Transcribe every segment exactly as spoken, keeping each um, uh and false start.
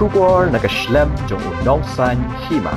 Khubor na ka shlem jong u nongsaiñ hima.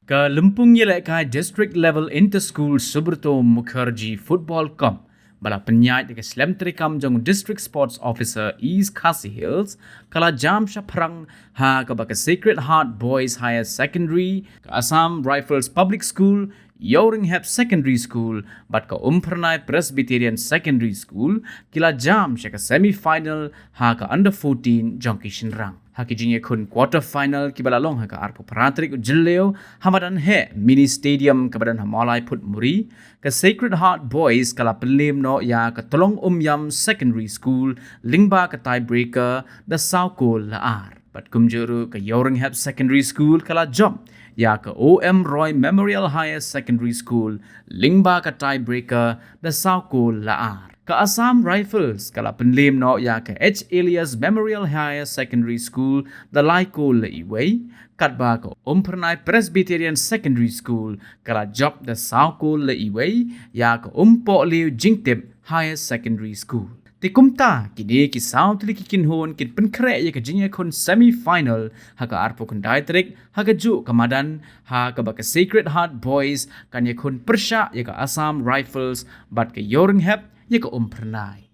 Ka lympung ïalehkai District Level Inter-School Subrata Mukherjee Football Cup ba la pynïaid da ka shlem treikam jong District Sports Officer East Khasi Hills ka la jam shaphrang ha kaba ka Sacred Heart Boys Higher Secondary, ka Assam Rifles Public School, Ïawrynghep Secondary School bad ka Umphyrnai Presbyterian Secondary School ki la jam sha ka semi final ha ka under fourteen jong ki shynrang. Ha ki jingïakhun quarter final kiba la long ha ka arphew phra tarik u Jylliew ha madan heh Mini Stadium kaba don ha Mawlai Phutmuri, ka Sacred Heart Boys ka la pynliem noh ïa ka Tlong Umïam Secondary School lyngba ka tiebreaker da saw kol la ar. Bad kumjuh ruh ka Ïawrynghep Secondary School ka la jop ïa ka O M Roy Memorial Higher Secondary School lyngba ka tiebreaker da saw kol la ar. Ka Assam Rifles ka la pynliem noh ïa ka H Elias Memorial Higher Secondary School da lai kol la iwei, katba ka Umphyrnai Presbyterian Secondary School ka la jop da saw kol la iwei ïa ka Umpohliew Jingtip Higher Secondary School. Te kumta kine ki saw tylli ki kynhun kin pynkhreh ïa ka jingïakhun semi final ha ka arphew khyndai tarik ha kajuh ka madan ha kaba ka Sacred Heart Boys kan ïakhun pyrshah ïa ka Assam Rifles bad ka Ïawrynghep ïa ka Umphyrnai.